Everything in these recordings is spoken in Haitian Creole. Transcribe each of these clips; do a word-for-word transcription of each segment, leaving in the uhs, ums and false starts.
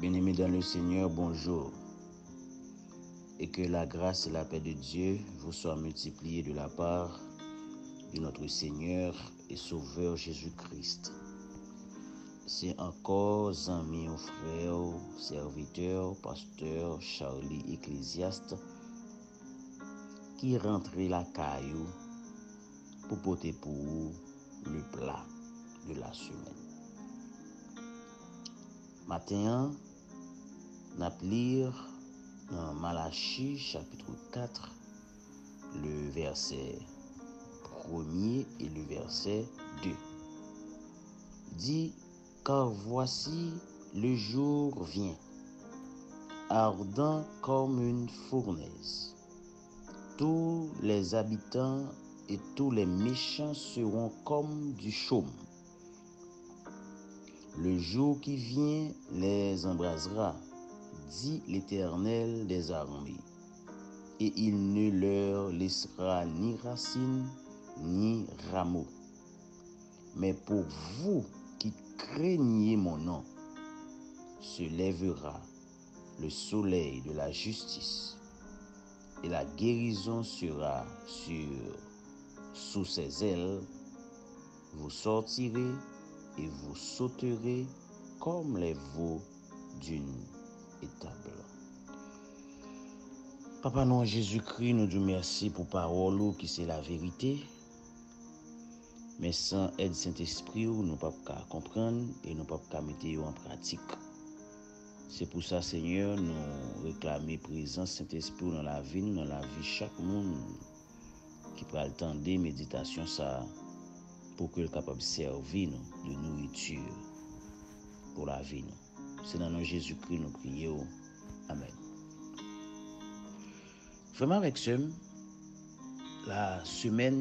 Bien-aimés dans le Seigneur, bonjour. Et que la grâce et la paix de Dieu vous soient multipliées de la part de notre Seigneur et Sauveur Jésus-Christ. Se ankò zanmi w, frè w, sèvitè w, pastè Charly Ecclésiaste, ki rantre lakay ou pou pote pou ou le plat de la semaine. Maten an, n ap li nan Malachi chapitre quatre, le verset premier et le verset deux. Dit, car voici, le jour vient, ardent comme une fournaise. Tous les habitants et tous les méchants seront comme du chaume. Le jour qui vient les embrasera, dit l'Éternel des armées, et il ne leur laissera ni racine ni rameau. Mais pour vous qui craignez mon nom, se lèvera le soleil de la justice, et la guérison sera sur, sous ses ailes. Vous sortirez et vous sauterez comme les veaux d'une étable. Papa, nan non Jezikri, nou di w mèsi pou pawòl ou ki se laverite. Men san èd Sentespri w, nou p ap ka konprann e nou p ap ka mete yo an pratik. Se pou sa, Senyè, nou reklame prezans Sentespri w nan lavi n, nan lavi chak moun ki pral tande meditasyon sa a, pou ke l kapab sèvi nou de nouriti pou lavi nou. Se nan non Jezikri nou priye w. Amèn. Frè m avèk sè m, la semèn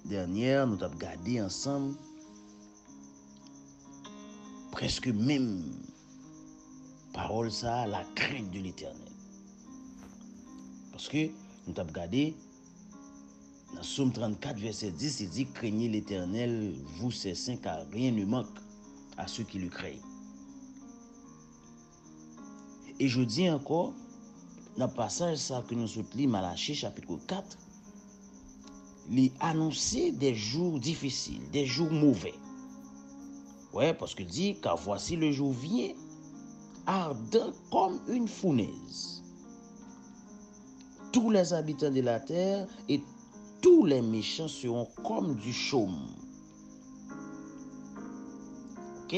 dènyè, nou t ap gade ansanm prèske menm pawòl sa a, la crainte de l'Éternel. Paske nou t ap gade nan Sòm trannkat, vèsè dis, li di, craignez l'Éternel, vous ses saints, car rien ne manque à ceux qui le craignent. E jodi ankò, nan pasaj sa ke nou sot li, Malachi chapit kat, li anonse de jou difisil, de jou move. Wè, paske l di, car voici le jour vient, ardent comme une fournaise. Tous les habitants de la terre et tous les méchants seront comme du chaume. Ok?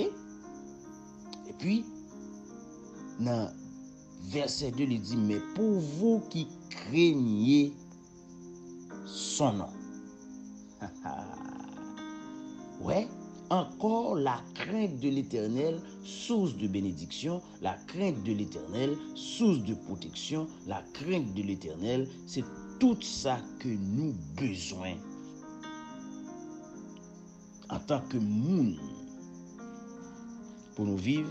Epi, nan vèsè de, li di, mais pour vous qui craignez son nom. Wè, ankò, la crainte de l'Éternel, source de bénédiction, la crainte de l'Éternel, source de protection, la crainte de l'Éternel, se tout sa ke nou bezwen antanke moun pou nou viv,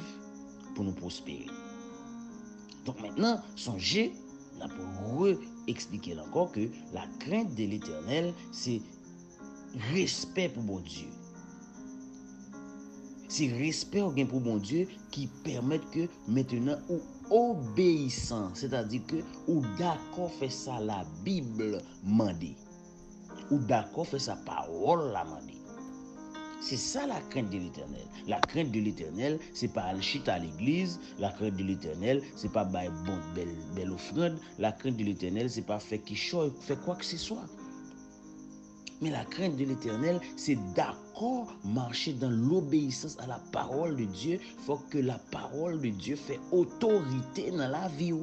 pou nou pwospere. Donk mentnan, sonje, n ap re-eksplike l ankò ke la crainte de l'Éternel, se respè pou Bondye. Se respè w gen pou Bondye ki pèmèt ke mentnan ou obeyisan, sètadi ke ou dakò fè sa Labib mande. Ou dakò fè sa pawòl la mande. Se sa la crainte de l'Éternel. La crainte de l'Éternel, se pa al chita legliz. La crainte de l'Éternel, se pa bay bon bèl, bèl ofrann. La crainte de l'Éternel, se pa fè kichòy, fè kwakeseswa. Men la crainte de l'Éternel, se dakò mache dans l'obéissance à la parole de Dieu. Fòk ke la parole de Dieu fè otorite nan lavi w.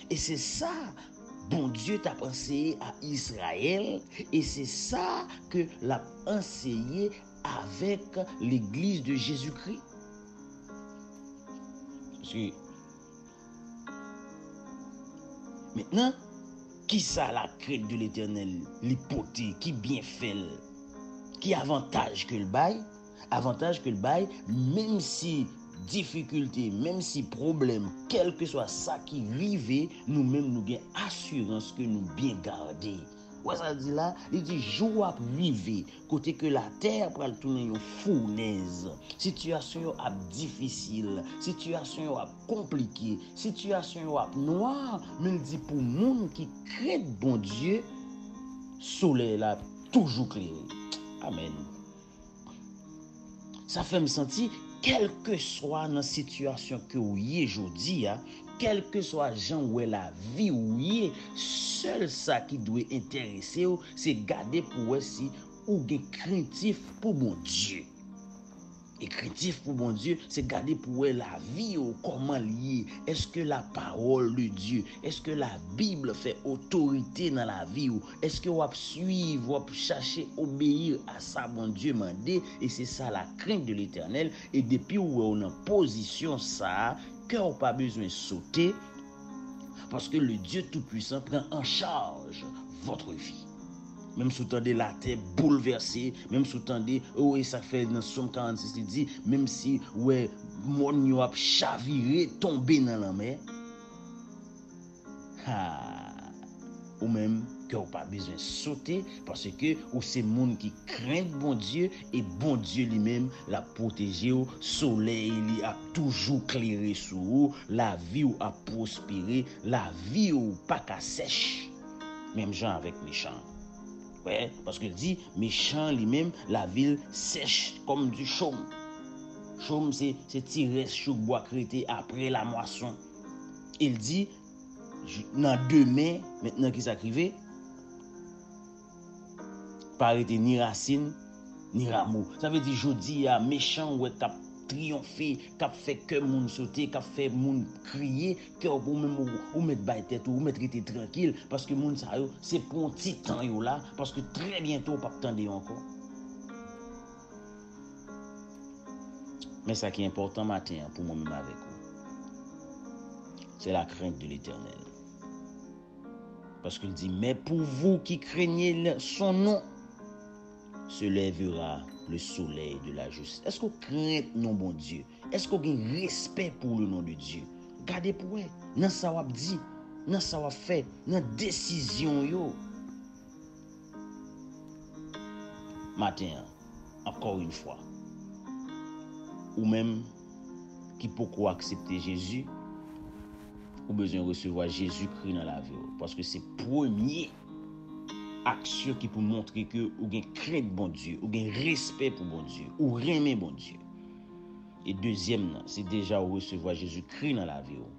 E se sa Bondye t ap anseye a Izrayèl, e se sa ke l ap anseye avèk legliz de Jezikri. Paske, mentnan, kisa la crainte de l'Éternel li pote, ki byenfè l, ki avantaj ke l bay? Avantaj ke l bay, menm si difikilte, menm si pwoblèm, kèlkeswa sa ki rive, nou menm nou gen asirans ke nou byen gade. Wè sa l di la? Li di jou ap rive kote ke latè pral tounen yon founèz. Sitiyasyon yo ap difisil, sitiyasyon yo ap konplike, sitiyasyon yo ap nwa, men l di pou moun ki krent Bondye, solèy la ap toujou klere. Amèn. Sa fè m santi, kèlkeswa nan sitiyasyon ke w ye jodi a, kèlkeswa jan w wè lavi w ye, sèl sa ki dwe enterese w, se gade pou wè si ou gen krentif pou Bondye. E krentif pou Bondye, se gade pou wè lavi w, kòman l ye. Èske la parole de Dieu, èske la Bible fè otorite nan lavi w? Èske w ap swiv, w ap chache obeyi a sa Bondye mande? E se sa la crainte de l'Éternel. E depi w wè w nan pozisyon sa a, kè w pa bezwen sote, paske le Dieu Tout-Puissant pran an chaj votre vie. Menm si w tande latè boulvèse, menm si w tande, o, e sa k fè nan Sòm karannsis li di, menm si w wè mòn yo ap chavire, tonbe nan lanmè, ha, ou menm, kè w pa bezwen sote, paske ou se moun ki krent Bondye, e Bondye li menm, l ap pwoteje w, solèy li ap toujou klere sou ou, lavi w ap pwospere, lavi w pa ka sèch. Menm jan avèk mechan. Wè, paske l di, mechan li menm, lavi l sèch kòm di chòm. Chòm se, se ti rès chouk bwa k rete apre lamwason. E l di, j-, nan demen, mentnan ki sa k rive, pa rete ni rasin, ni ramo. Sa vle di jodi a, mechan w wè k ap triyonfe, k ap fè kè moun sote, k ap fè moun kriye, kè w, ou menm ou, ou mèt bay tèt ou, ou mèt rete trankil, paske moun sa yo, se pou yon ti tan yo la, paske trè byento w p ap tande yo ankò. Men sa ki enpòtan maten an pou mwen menm avèk ou, c'est la crainte de l'Éternel. Paske l di, mais pour vous qui craignez le- son nom, se lèvera le soleil de la justice. Èske w krent non Bondye? Èske w gen respè pou le nom de Dieu? Gade pou wè, nan sa w ap di, nan sa w ap fè, nan desizyon w yo. Maten an, ankò yon fwa, ou menm ki poko aksepte Jezi, ou bezwen resevwa Jezikri nan lavi w, paske se premye aksyon ki pou montre ke ou gen krent Bondye, ou gen respè pou Bondye, ou renmen Bondye. E dezyèm nan, si deja ou resevwa Jezikri nan lavi w,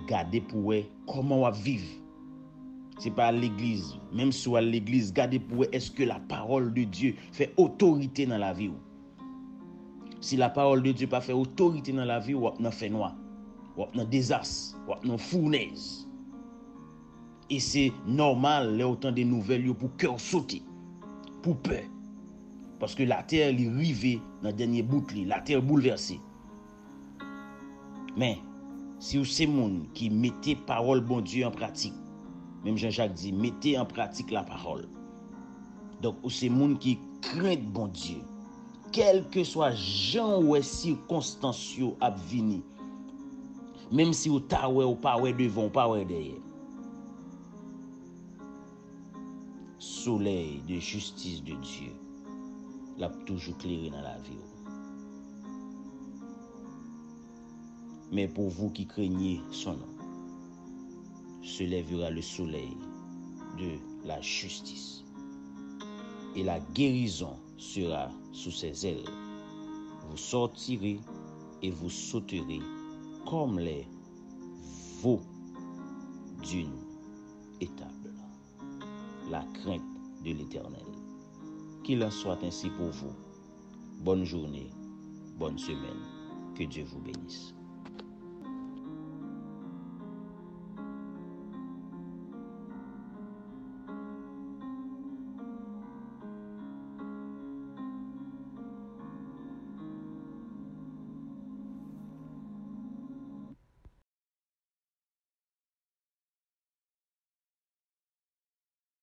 gade pou wè kòman w ap viv. Se pa al legliz. Menm si w al legliz, gade pou wè èske la parole de Dieu fè otorite nan lavi w. Si la parole de Dieu pa fè otorite nan lavi w, w ap nan fènwa, w ap nan dezas, w ap nan founèz. E se nòmal lè w tande nouvèl yo pou kè w sote, pou pè. Paske latè li rive nan dènye bout li, latè boulvèse. Men, si w se moun ki mete pawòl Bondye an pratik, menm jan Jak di, mete an pratik la parole. Donk, ou se moun ki krent Bondye. Kèlkeswa jan w wè sikonstans yo ap vini, menm si w ta wè, w pa wè devan, w pa wè dèyè. Soleil de justice de Dieu, l ap toujou klere nan lavi w. Mais pour vous qui craignez son nom, se lèvera le soleil de la justice, et la guérison sera sous ses ailes. Vous sortirez et vous sauterez comme les veaux d'une étable. La crainte de l'Éternel. Qu'il en soit ainsi pour vous. Bonne journée, bonne semaine. Que Dieu vous bénisse.